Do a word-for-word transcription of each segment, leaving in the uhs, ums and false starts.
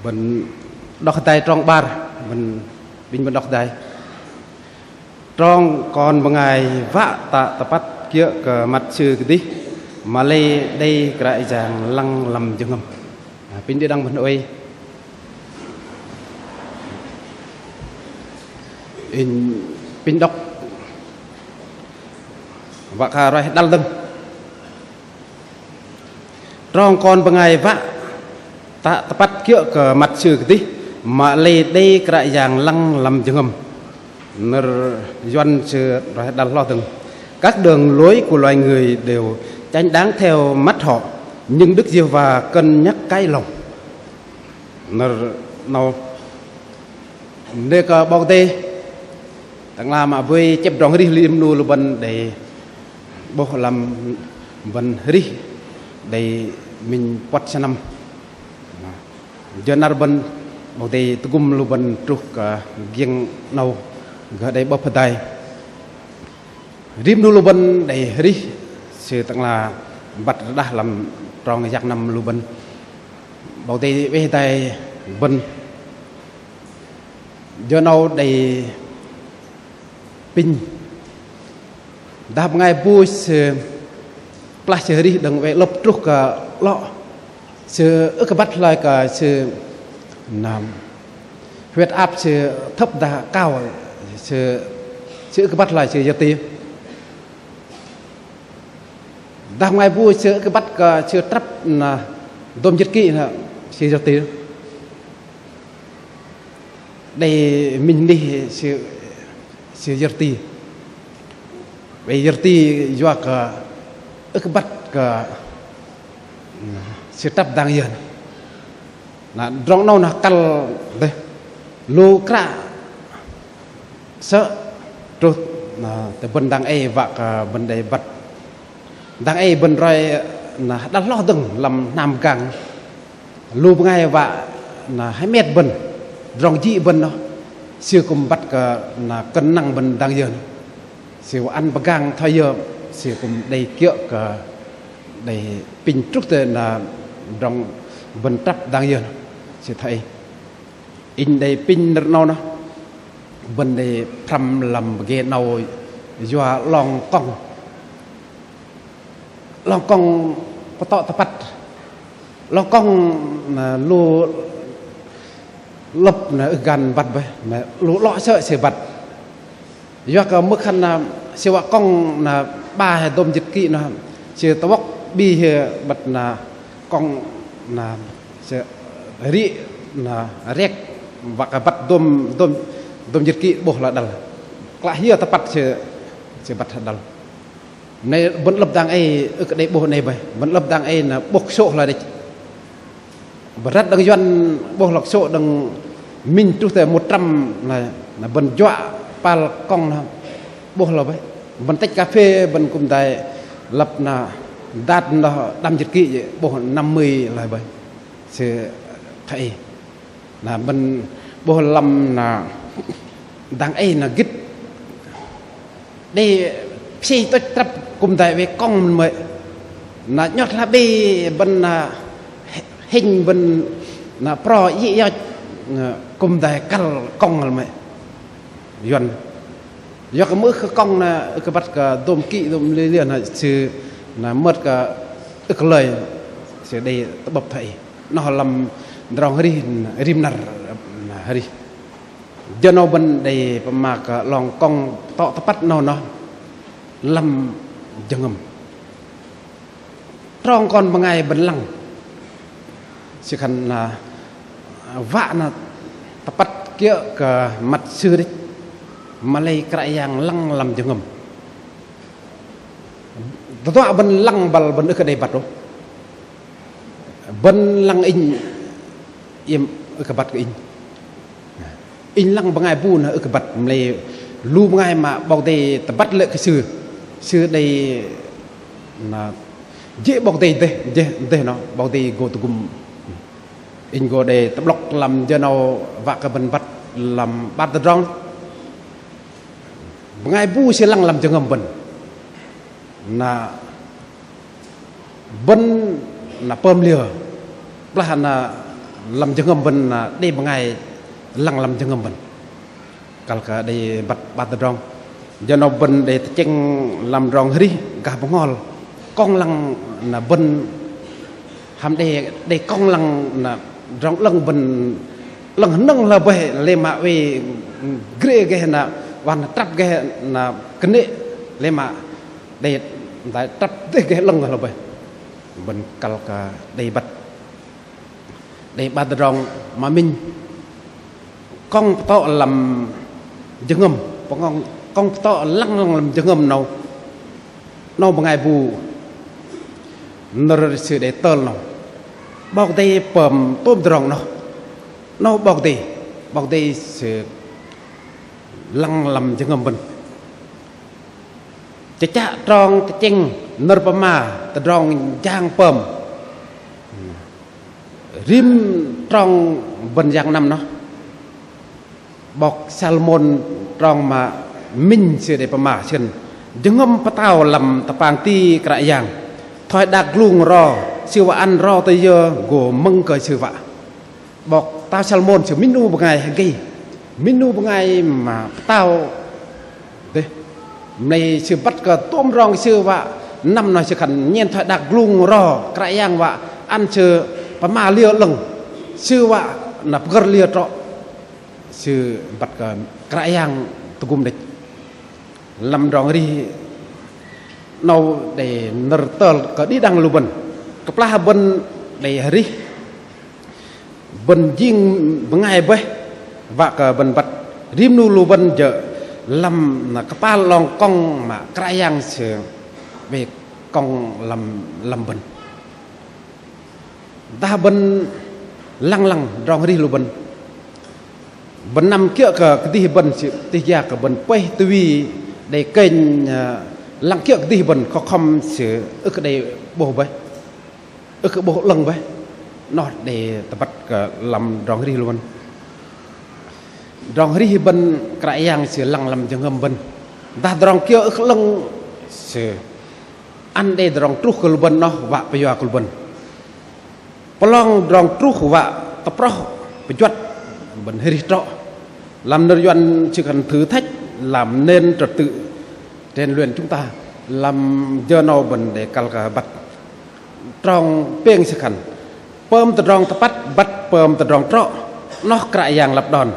Bơ̆n đŏk hơdai trong 'bar, bơ̆n, bơ̆n đŏk hơdai. Trong kon bơngai wă tă tơpăt kiơ̆ kơ măt sư kơdih, mă-lei đei Kră Yang lăng lăm jơhngơ̆m. Apinh đĭ đăng bơ̆n oei. Inh, apinh đŏk wă kơ roi hơđăl dơ̆ng. Trong kon bơngai wă tă tơpăt kiơ̆ kơ măt sư kơdih, mă-lei đei Kră Yang lăng lăm jơhngơ̆m. Nơ̆r Yuăn sư roi hơđăl hloh dơ̆ng: Các đường lối của loài người đều chánh đáng theo mắt họ, nhưng Đức Giê-hô-va cân nhắc cái lòng. Nơ̆r 'nâu, nê kơ 'Bok Kei-Dei tơ'ngla mă bơih chĕp tơdrong arih rim 'nu lu bơ̆n đei 'bôh lăm bơ̆n arih đei minh puăt sơnăm. Jơ năr bơ̆n, 'Bok Kei-Dei tơgŭm lu bơ̆n truh kơ giĕng 'nâu gơh đei 'bơ̆p hơdai. Rim 'nu lu bơ̆n đei arih, sư tơ'ngla băt rơđah lăm trong yak năm lu bơ̆n. 'Bok Kei-Dei oei hơdai bơ̆n. Jơ 'nâu đei apinh. Dah bơngai bu sư kơplah sư arih đơ̆ng oei 'lơ̆p truh kơ 'lŏ, sư ưh kơ băt hloi kơ sư năm huyết áp sư thấp dah cao, sư, sư ưh kơ băt hloi sư yơti. Dah bơngai bu sư ưh kơ băt kơ sư trăp na dôm jĭt kĭ na sư yơti. Đei minh 'nih sư, sư yơti. Oei yơti yua kơ ưh kơ băt kơ sư trăp dang yơ. Na tơdrong 'nâu na kăl dêh. Lu kră sơ̆ truh na tơ bơ̆n dang ei wă kơ bơ̆n đei băt. Dang ei bơ̆n roi na hơđăl hloh dơ̆ng lăm hnam pơgang. Lu bơngai wă na hơmet bơ̆n, tơdrong jĭ bơ̆n noh, sư kư̆m băt kơ na kơnang bơ̆n dang yơ. Sư wă ăn pơgang thoi yơ, sư kư̆m đei kiơ̆ kơ đei apinh truh tơ na tơdrong bơ̆n trăp dang yơ. Sư thoi ei. Inh đei apinh nơ̆r 'nâu noh, bơ̆n đei pơhrăm lăm pơgê 'nâu yua 'long kŏng. 'Long kŏng pơtŏ tơpăt. 'Long kŏng na lu 'lơ̆p na ưh kơ gan băt bơih, na lu 'lŏ sơ̆ sư băt. Yua kơ mưh khan na sư wă kŏng na 'ba hei dôm jĭt kĭ na sư tơwŏk 'bi hei băt na kŏng na sư rĭ na rek wă kơ băt dôm, dôm, dôm jĭt kĭ 'bôh hloi hơđăl. Klă hiơ tơpăt sư, sư băt hơđăl. Mă-lei bơ̆n 'lơ̆p dang ei ưh kơ đei 'bôh 'nei bơih, bơ̆n 'lơ̆p dang ei na 'bôh kơsô̆ hloi đĕch. Bơ̆n răt đơ̆ng Yuăn 'bôh hloi kơsô̆ đơ̆ng minh truh tơ một trăm na, na bơ̆n juă kơpal kŏng na 'bôh hloi bơih. Bơ̆n tĕch cà phê bơ̆n kư̆m dai lăp na dat noh đăm jĭt kĭ 'bôh năm mươi hloi bơih. Sư thoi ei. Na bơ̆n 'bôh lăm na dang ei na gĭt. Đei pơsei tôch trăp kư̆m dai oei kŏng mơ̆n mơ̆i. Na 'nhŏt hla bê bơ̆n na hĕnh bơ̆n na pro iĕ iŏch na kư̆m dai kăl kŏng mơ̆i. Yuăn. Yua kơ mưh kơ kŏng na ưh kơ băt kơ dôm kĭ dôm liơ liơ na sư na mơ̆t kơ ưh kơ lơi sư đei tơ'bơ̆p thoi ei. Noh lăm tơdrong arih, rim năr, na arih. Jơ 'nâu bơ̆n đei pơma kơ 'long kŏng tŏ tơpăt 'nâu noh lăm jơhngơ̆m. Trong kon bơngai bơ̆n lăng. Sư khan na wă na tơpăt kiơ̆ kơ măt sư đĕch. Mă-lei Kră Yang lăng lăm jơhngơ̆m. Tơduă bơ̆n lăng băl bơ̆n ưh kơ đei băt ôh. Bơ̆n lăng inh iĕm ưh kơ băt kơ inh. Inh lăng bơngai bu na ưh kơ băt, mă-lei lu bơngai mă 'Bok Kei-Dei tơbăt lê̆ kơ sư. Sư đei na jê̆ 'Bok Kei-Dei dêh, dêh, dêh noh 'Bok Kei-Dei gô tơgŭm. Inh gô đei tơ'blŏk lăm jơ 'nâu wă kơ bơ̆n băt lăm 'bar tơdrong. Bơngai bu sư lăng lăm jơhngơ̆m bơ̆n. Na bơ̆n na pơm liơ, kơplah na lăm jơhngơ̆m bơ̆n na đei bơngai lăng lăm jơhngơ̆m bơ̆n. Kăl kơ đei băt 'bar tơdrong. Jơ 'nâu bơ̆n đei tơchĕng lăm tơdrong arih gah bơhngol. Kông lăng na bơ̆n hăm đei, đei kông lăng na tơdrong 'lơ̆ng bơ̆n 'lơ̆ng hơnơ̆ng hloi bơih lei mă oei gre gah na wă trăp gah na kơnê̆ lei mă đei trăp dêh gah 'lơ̆ng hloi bơih. Bơ̆n kăl kơ đei băt đei 'bar tơdrong mă minh. Kông pơtŏ lăm jơhngơ̆m, kông, kông pơtŏ lăng lăm jơhngơ̆m 'nâu. 'Nâu bơngai bu nơ̆r sư đei tơl 'nâu. 'Bok Kei-Dei pơm tôm tơdrong 'noh. 'Nâu 'Bok Kei-Dei, 'Bok Kei-Dei sư lăng lăm jơhngơ̆m bơ̆n. Chă chă trong tơchĕng nơ̆r pơma tơdrong jang pơm. Rim trong bơ̆n jang năm noh. 'Bok Salômôn trong mă minh sư đei pơma sơ̆ khan: Jơhngơ̆m pơtao lăm tơpang ti Kră Yang. Thoi đak glung ro, sư wă ăn ro tơ yơ gô mơ̆ng kơ sư wă. 'Bok pơtao Salômôn sư minh 'nu bơngai hơgei, minh 'nu bơngai mă pơtao dêh. Mă lei sư băt kơ tôm tơdrong sư wă năm noh sư khan nhen thoi đak glung ro Kră Yang wă ăn sư pơma liơ 'lơ̆ng, sư wă na pơgơ̆r liơ trŏ, sư băt kơ Kră Yang tơgŭm đĕch. Lăm tơdrong arih 'nâu đei nơ̆r tơl kơ đĭ đăng lu bơ̆n. Kơplah bơ̆n đei arih, bơ̆n jing bơngai bơih, wă kơ bơ̆n băt rim 'nu lu bơ̆n jơ̆ lăm na kơpal 'long kông mă Kră Yang sư oei kông lăm, lăm bơ̆n. Dah bơ̆n lăng lăng tơdrong arih lu bơ̆n. Bơ̆n năm kiơ̆ kơ kơdih bơ̆n sư tih gia kơ bơ̆n pơih tơwih đei kơnh, ơ, lăng kiơ̆ kơdih bơ̆n khŏm khŏm sư ưh kơ đei 'bôh bơih. Ưh kơ 'bôh 'lơ̆ng bơih. 'Noh đei tơbăt kơ lăm tơdrong arih lu bơ̆n. Tơdrong arih bơ̆n Kră Yang sư lăng lăm jơhngơ̆m bơ̆n. Dah tơdrong kiơ ưh kơ 'lơ̆ng sư ăn đei tơdrong truh kơ lu bơ̆n 'noh wă pơyua kơ lu bơ̆n. Pơlong tơdrong truh wă tơproh pơjuăt bơ̆n arih trŏ. Lăm nơ̆r Yuăn sư khan thử thách làm nên trật tự rèn luyện chúng ta. Lăm jơ 'nâu bơ̆n đei kăl kơ băt trong pêng sư khan: Pơm tơdrong tơpăt băt pơm tơdrong trŏ, 'noh Kră Yang lăp đon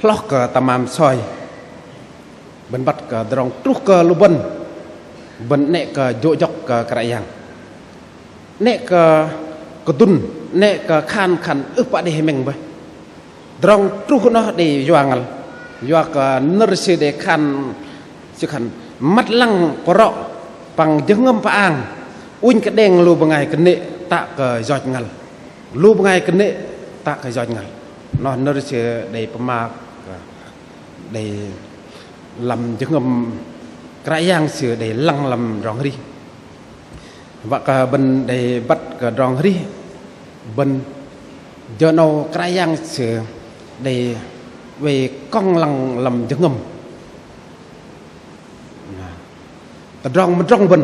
hloh kơ tơmam soi. Bơ̆n băt kơ tơdrong truh kơ lu bơ̆n, bơ̆n 'nĕ kơ jô̆ jŏk kơ Kră Yang. 'Nĕ kơ kơdŭn, 'nĕ kơ khan khan ưh pă đei hơmĕng bơih. Tơdrong truh 'noh đei yua ngăl. Yua kơ nơ̆r sư đei khan, sư khan: Măt lăng pơrŏ păng jơhngơ̆m pơang, ŭnh kơđeng lu bơngai kơnê̆ tă kơ yoch ngăl. Lu bơngai kơnê̆ tă kơ yoch ngăl. 'Noh nơ̆r sư đei pơma kơ đei lăm jơhngơ̆m Kră Yang sư đei lăng lăm tơdrong arih. Wă kơ bơ̆n đei băt kơ tơdrong arih bơ̆n jơ 'nâu Kră Yang sư đei oei kông lăng lăm jơhngơ̆m. Tơdrong mơdrŏng bơ̆n,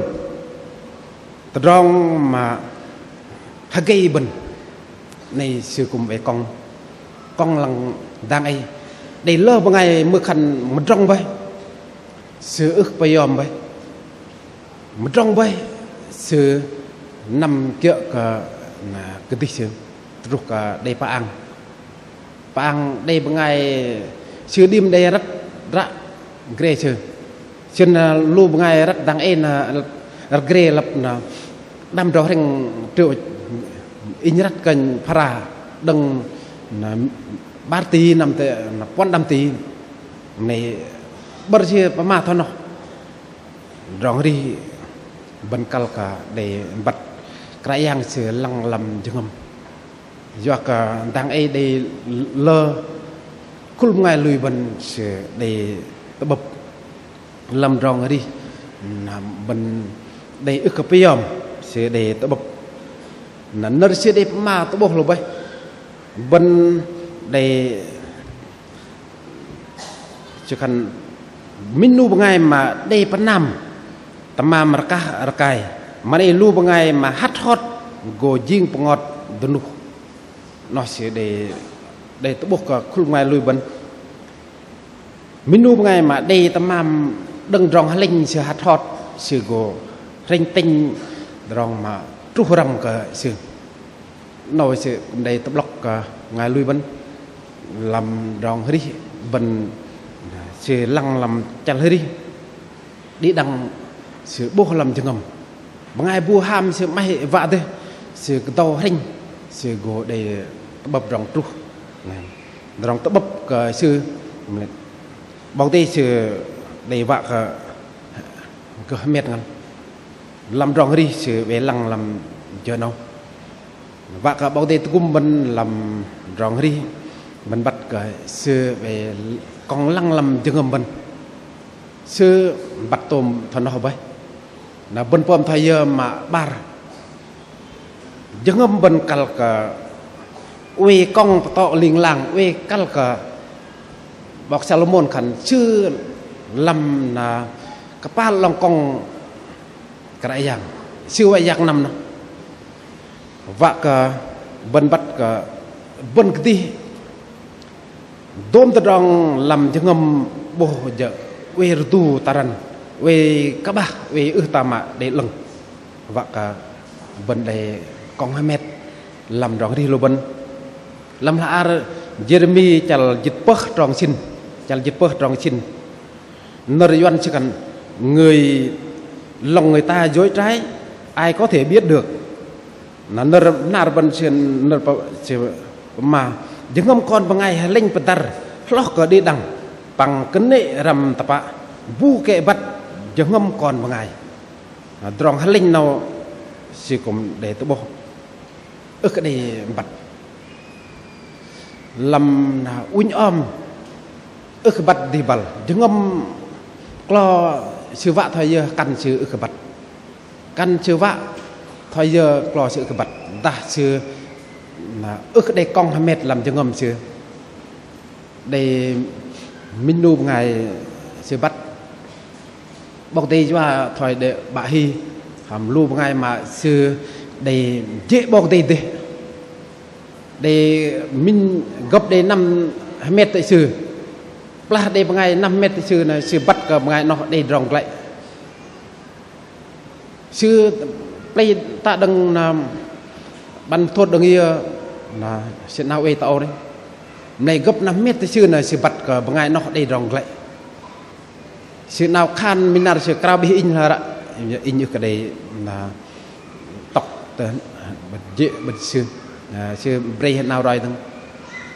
tơdrong mă hơgei bơ̆n, 'nâu sư kư̆m oei kông, kông lăng dang ei. Đei lơ bơngai mưh khan mơdrŏng bơih, sư ưh pơyom bơih. Mơdrŏng bơih sư năm kiơ̆ kơ na kơdih sư truh kơ đei pơang. Pơang đei bơngai sư đĭm đei răt ră gre sư. Sư na lu bơngai răt dang ei na răt gre lăp na đăm drâu hrĕng triệu, inh răt kơnh phara đơ̆ng na 'bar tỉ năm tơ na puăn đăm tỉ. Mơnei bơ̆r sư pơma thoi noh. Tơdrong arih bơ̆n kăl kơ đei băt Kră Yang sư lăng lăm jơhngơ̆m. Yua kơ dang ei đei lơ khul bơngai lui bơ̆n sư đei tơ'bơ̆p lăm tơdrong arih. Na bơ̆n đei ưh kơ pơyom sư đei tơ'bơ̆p. Na nơ̆r sư đei pơma tơ'bôh lu bơih. Bơ̆n đei sư khan minh 'nu bơngai mă đei pơnam tơmam rơkah rơkai, mă lei lu bơngai mă hăt hot gô jing pơngot dơnuh. Noh sư đei, đei tơ'bôh kơ khul bơngai lui bơ̆n. Minh 'nu bơngai mă đei tơmam đơ̆ng tơdrong hơlĕnh sư hăt hot, sư gô hrĕnh tĕnh tơdrong mă truh răm kơ sư. 'Nâu sư kư̆m đei tơ'blŏk kơ bơngai lui bơ̆n lăm tơdrong arih bơ̆n, sư lăng lăm chăl arih đĭ đăng sư 'bôh lăm jơhngơ̆m. Bơngai bu ham sư 'maih wă dêh, sư kơdâu hrĕnh, sư gô đei tơ'bơ̆p tơdrong truh. Tơdrong tơ'bơ̆p kơ sư, 'Bok Kei-Dei sư đei wă kơ gơh hơmet ngăl. Lăm tơdrong arih sư oei lăng lăm jơ 'nâu. Wă kơ 'Bok Kei-Dei tơgŭm bơ̆n lăm tơdrong arih, bơ̆n băt kơ sư oei kŏng lăng lăm jơhngơ̆m bơ̆n. Sư băt tôm thoi noh bơih. Na bơ̆n pơm thoi yơ mă 'bar. Jơhngơ̆m bơ̆n kăl kơ oei kŏng pơtŏ ling lang, oei kăl kơ 'bok Salômôn khan sư lăm na kơpal 'long kŏng Kră Yang, sư wă yak năm noh. Wă kơ bơ̆n băt kơ bơ̆n kơdih dôm tơdrong lăm jơhngơ̆m 'bôh jơ̆ oei rơdu tơrăn, oei kơ'bah, oei ưh tam mă đei 'lơ̆ng. Wă kơ bơ̆n đei kŏng hơmet lăm tơdrong arih lu bơ̆n. Lăm hla ar Jêrêmi chăl jĭt pơh trong sĭn, chăl jĭt pơh trong sĭn. Nơ̆r Yuăn sư khan: Người lòng người ta dối trá, ai có thể biết được. Na nơ̆r năr bơ̆n sư nơ̆r pơma: Jơhngơ̆m kon bơngai hơlĕnh pơdăr hloh kơ đĭ đăng, păng kơnê̆ răm tơpă, bu kĕ băt jơhngơ̆m kon bơngai. Na tơdrong hơlĕnh 'nâu sư kư̆m đei tơ'bôh. Ưh kơ đei băt. Lăm na ŭnh om ưh kơ băt dih băl. Jơhngơ̆m klo sư wă thoi yơ kăn sư ưh kơ băt. Kăn sư wă thoi yơ klo sư ưh kơ băt. Dah sư na ưh kơ đei kŏng hơmet lăm jơhngơ̆m sư. Đei minh 'nu bơngai sư băt. 'Bok Kei-Dei yua thoi đe 'Bă Hi hăm lu bơngai mă sư đei jê̆ 'Bok Kei-Dei dêh. Đei minh gơ̆p đei năm hơmet tơ sư. Plah đei bơngai năm hơmet tơ sư na sư băt kơ bơngai noh đei tơdrong glăi. Sư plei tă đơ̆ng na 'băn thot đơ̆ng yơ na sư 'nao oei tơ âu dêh. Mă lei gơ̆p năm hơmet tơ sư na sư băt kơ bơngai noh đei tơdrong glăi. Sư 'nao khan minh năr sư krao bih inh hla ră, inh ưh kơ đei na tŏk tơ bơ̆t jê̆ bơ̆t sư. Na sư brei 'nao roi dơ̆ng.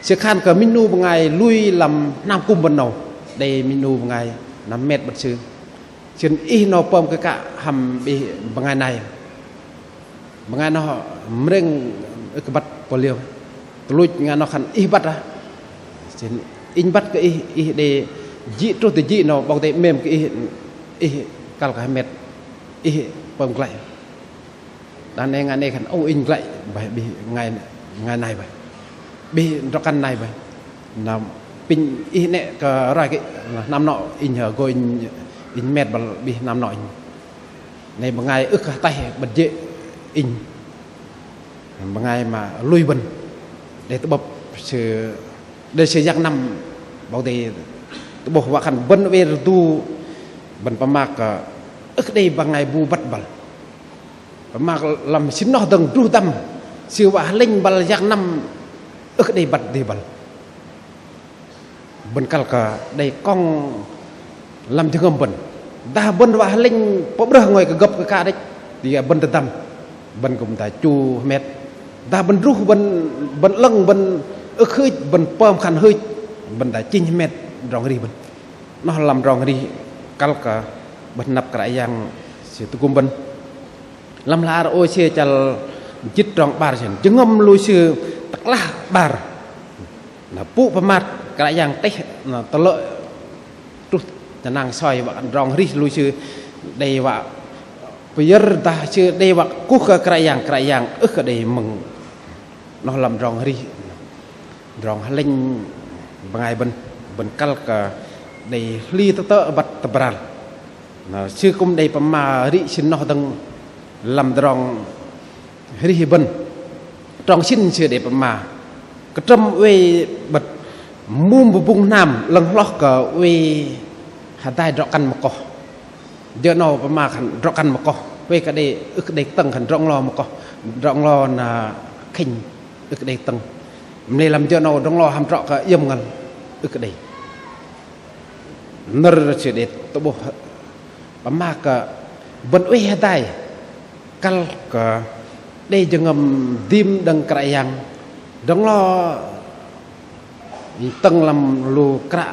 Sư khan kơ minh 'nu bơngai lui lăm hnam kŭm bơ̆n 'nâu, đei minh 'nu bơngai năm hơmet bơ̆t sư. Sư khan ih 'nâu pơm kơ kă hăm bih bơngai nai. Bơngai noh mrĕng ưh kơ băt pơliêu. Tuch luch bơngai noh khan ih băt ah. Sư khan inh băt kơ ih, ih đei jĭ truh tơ jĭ 'nâu 'Bok Kei-Dei 'mêm kơ ih, ih kăl kơ hơmet, ih pơm glăi. Đơ̆ng 'nâu bơngai 'nâu khan ô inh glăi bơih, bih bơngai, bơngai nai bơih. Bih drŏ-kăn nai bơih. Na apinh ih 'nĕ kơ roi kơ hnam 'nâu inh hơgô inh, inh hơmet băl bih hnam 'nâu inh. 'Nâu bơngai ưh kơ ataih bơ̆t jê̆ inh. Bơngai mă lui bơ̆n. Đei tơ'bơ̆p sư, đei sư yak năm 'Bok Kei-Dei tơ'bôh wă khan bơ̆n oei rơdu bơ̆n pơma kơ ưh kơ đei bơngai bu băt băl. Pơma kơ lăm sĭn noh dơ̆ng druh dăm sư wă hơlĕnh băl yak năm ưh kơ đei băt dih băl. Bơ̆n kăl kơ đei kŏng lăm jơhngơ̆m bơ̆n. Dah bơ̆n wă hơlĕnh pơ'brơh ngôi kơ gơ̆p kơ kă đĕch, ti bơ̆n tơdăm, bơ̆n kư̆m dah chu hơmet. Dah bơ̆n druh bơ̆n, bơ̆n 'lơ̆ng bơ̆n ưh kơ hưch, bơ̆n pơm khan hưch, bơ̆n dah chinh hơmet tơdrong arih bơ̆n. Noh lăm tơdrong arih kăl kơ bơ̆n năp Kră Yang sư tơgŭm bơ̆n. Lăm hla ar Ôsê chăl jĭt trong 'bar sư khan jơhngơ̆m lu sư tơklah 'bar. Na pŭ pơmat Kră Yang teh, na tơlơ̆ truh tơnăng soi wă tơdrong arih lu sư đei wă pơyơ̆r dah sư đei wă kuh kơ Kră Yang, Kră Yang ưh kơ đei mơ̆ng. Noh lăm tơdrong arih, tơdrong hơlĕnh bơngai bơ̆n, bơ̆n kăl kơ đei hli tơtơ̆ băt tơbral. Na sư kư̆m đei pơma rĭ sĭn noh dơ̆ng lăm tơdrong arih bơ̆n. Trong sĭn sư đei pơma. Kơtrơ̆m oei bơ̆t mum bơbŭng hnam 'lơ̆ng hloh kơ oei hơdai drŏ-kăn mơkoh. Jơ 'nâu pơma khan drŏ-kăn mơkoh. Oei kơ đei ưh kơ đei tơ̆ng khan drŏ-nglo mơkoh. Drŏ-nglo na khĕnh ưh kơ đei tơ̆ng. Mă lei lăm jơ 'nâu drŏ-nglo hăm drŏ kơ iĕm ngăl ưh kơ đei. Nơ̆r sư đei tơ'bôh pơma kơ bơ̆n oei hơdai kăl kơ đei jơhngơ̆m dim đơ̆ng Kră Yang. Drŏ-nglo tơ̆ng lăm lu kră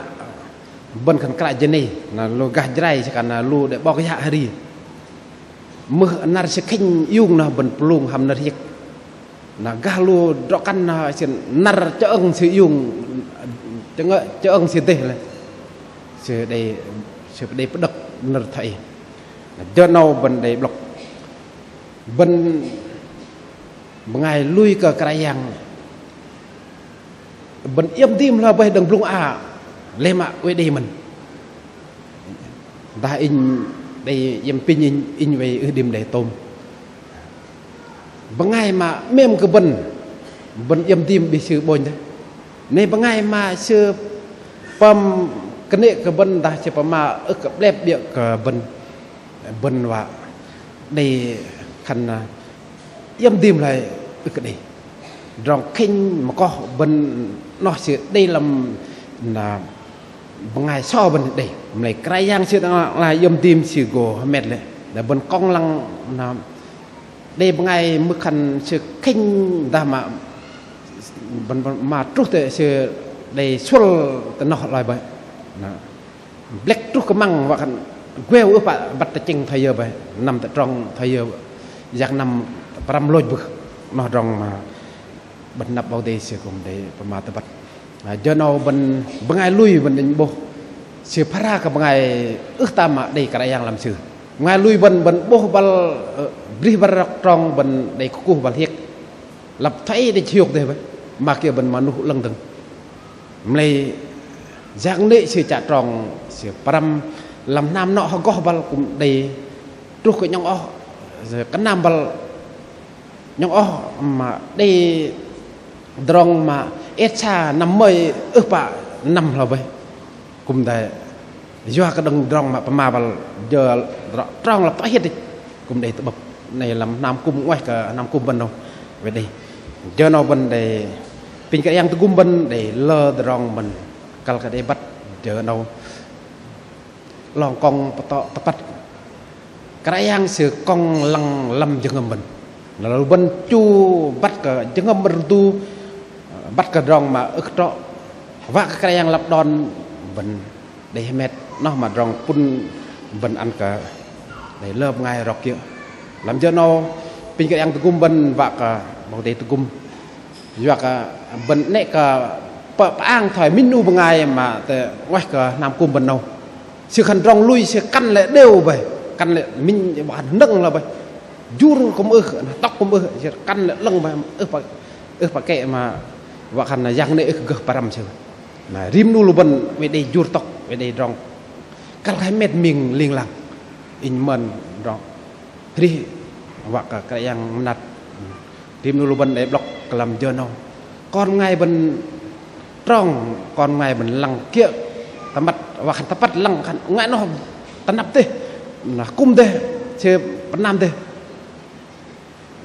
bơ̆n khan kră jơnei, na lu gah Jrai sư khan na lu đe 'bok yă hơri. Mưh năr sư khĕnh iung noh bơ̆n pơlung hăm nơ̆r hiĕk. Na gah lu drŏ-kăn na sư năr chơ'ơ̆ng sư iung, chơ'ơ̆ng, chơ'ơ̆ng sư dêh lei. Sư đei, sư đei pơđơ̆k nơ̆r thoi ei. Na jơ 'nâu bơ̆n đei 'blŏk. Bơ̆n bơngai lui kơ Kră Yang. Bơ̆n iĕm dim hloi bơih đơ̆ng blŭng a, lei mă oei đei mơ̆n. Dah inh đei iĕm pinh inh, inh oei ưh đĭm đei tôm. Bơngai mă 'mêm kơ bơ̆n, bơ̆n iĕm dim bih sư 'bônh dêh. Nei bơngai mă sư pơm kơnê̆ kơ bơ̆n dah sư pơma ưh kơ 'blep 'biơ̆ kơ bơ̆n, bơ̆n wă đei khan iĕm dim hloi ưh kơ đei. Drong khĕnh mơkoh bơ̆n noh sư đei lăm na bơngai so bơ̆n đei. Mă lei Kră Yang sư dang la iĕm dim sư gô hơmet lei. Dah bơ̆n kŏng lăng na đei bơngai mưh khan sư khĕnh dah mă bơ̆n, bơ̆n mă truh tơ sư đei suăl tơ noh hloi bơih. Na blĕk truh kơ măng wă khan gueo ưh pă băt tơchĕng thoi yơ bơih, năm tơ trong thoi yơ, yak năm pơrăm lôch bưh. Noh drong mă bơ̆n năp 'Bok Kei-Dei sư kư̆m đei pơma tơbăt. Na, jơ 'nâu bơ̆n bơngai lui bơ̆n đĭnh 'bôh sư phara kơ bơngai ưh tam mă đei Kră Yang lăm sư. Bơngai lui bơ̆n, bơ̆n 'bôh băl, ơ, brih băl rŏk trong bơ̆n đei kơkuh băl hiĕk. Lăp thoi ei đĕch hiôk dêh bơih, mă kiơ bơ̆n mơnuh 'lơ̆ng dơ̆ng. Mă lei yang nê̆ sư chă trong sư pơrăm lăm hnam nŏ hơgoh băl kư̆m đei truh kơ 'nhŏng oh, sư kơnam băl 'nhŏng oh mă đei drong mă et sa năm mơi ưh pă năm hloi bơih. Kư̆m đei yua kơ đơ̆ng drong mă pơma băl jơ drong lăp tŏ hiĕt đĕch kư̆m đei tơ'bơ̆p. Nei lăm hnam kŭm 'nguaih kơ hnam kŭm bơ̆n 'nâu oei đei. Jơ 'nâu bơ̆n đei pinh Kră Yang tơgŭm bơ̆n đei lơ drong bơ̆n kăl kơ đei băt jơ 'nâu 'long kŏng pơtŏ tơpăt. Kră Yang sư kŏng lăng lăm jơhngơ̆m bơ̆n. Na lu bơ̆n chu băt kơ jơhngơ̆m bơ̆n rơdu, băt kơ drong mă ưh kơ trŏ. Wă kơ Kră Yang lăp đon bơ̆n đei hơmet, noh mă drong pŭn bơ̆n ăn kơ đei lơ bơngai rok kiơ̆. Lăm jơ 'nâu pinh Kră Yang tơgŭm bơ̆n, wă kơ 'Bok Kei-Dei tơgŭm. Yua kơ bơ̆n 'nĕ kơ pơang thoi minh 'nu bơngai mă tơ 'nguaih kơ hnam kŭm bơ̆n 'nâu. Sư khan drong lui sư kăn lê̆ đêu bơih, kăn lê̆ minh wă khan hnơ̆ng lơ bơih. Jur kŭm ưh, tŏk kŭm ưh, sư kăn lê̆ 'lơ̆ng bơih, ưh pă, ưh pă kĕ mă wă khan yang nê̆ ưh kơ gơh pơrăm sư. Na rim 'nu lu bơ̆n oei đei jur tŏk, oei đei drong kăl kơ hơmet ming ling lang. Inh mơn drong hrih wă kơ Kră Yang mơnat. Rim 'nu lu bơ̆n đei 'blŏk kơ lăm jơ 'nâu. Kon bơngai bơ̆n trong, kon bơngai bơ̆n lăng kiơ̆ tơmăt, wă khan tơpăt lăng khan bơngai noh tơnăp dêh, na kŭm dêh, sư pơnam dêh.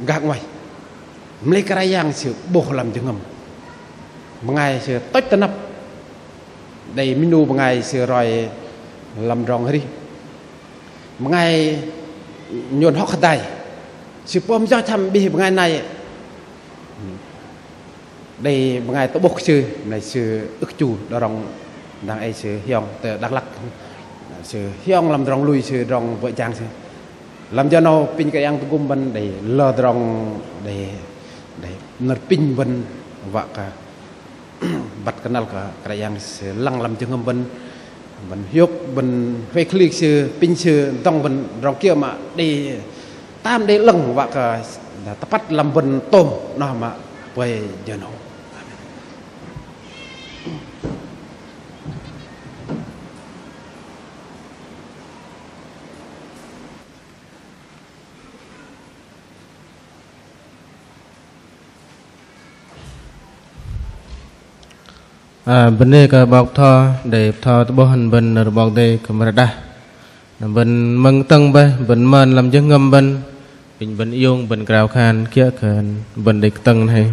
Gah 'nguaih. Mă lei Kră Yang sư 'bôh lăm jơhngơ̆m. Bơngai sư tôch tơnăp. Đei minh 'nu bơngai sư roi lăm drong hrih. Bơngai nhôn hŏk hơdai. Sư pơm yoch hăm bih bơngai nai. Đei bơngai tơ'bôh kơ sư, mă lei sư ưh kơ chu, đơ̆ng rŏng dang ei sư hiong tơ Đak Lak. Sư hiong lăm drong lui sư, drong bơ̆ jang sư. Lăm jơ 'nâu pinh Kră Yang tơgŭm bơ̆n đei lơ drong đei, đei nơ̆r pinh bơ̆n wă kơ băt kơnăl kơ Kră Yang sư lăng lăm jơhngơ̆m bơ̆n, bơ̆n hiôk, bơ̆n huay kơ lik sư, pinh sư, dŏng bơ̆n drong kiơ mă đei tam đei 'lơ̆ng wă kơ tơpăt lăm bơ̆n tôm, noh mă pơih jơ 'nâu. Ơ, bơnê kơ 'Bok Bơtho, đei bơtho tơ'bôh ăn bơ̆n nơ̆r 'Bok Kei-Dei kơ mă rơđah. Na bơ̆n mơ̆ng tơ̆ng bơih, bơ̆n mơn lăm jơhngơ̆m bơ̆n, apinh bơ̆n iung, bơ̆n krao khan kiơ̆ kơ bơ̆n đei kơtơ̆ng hei.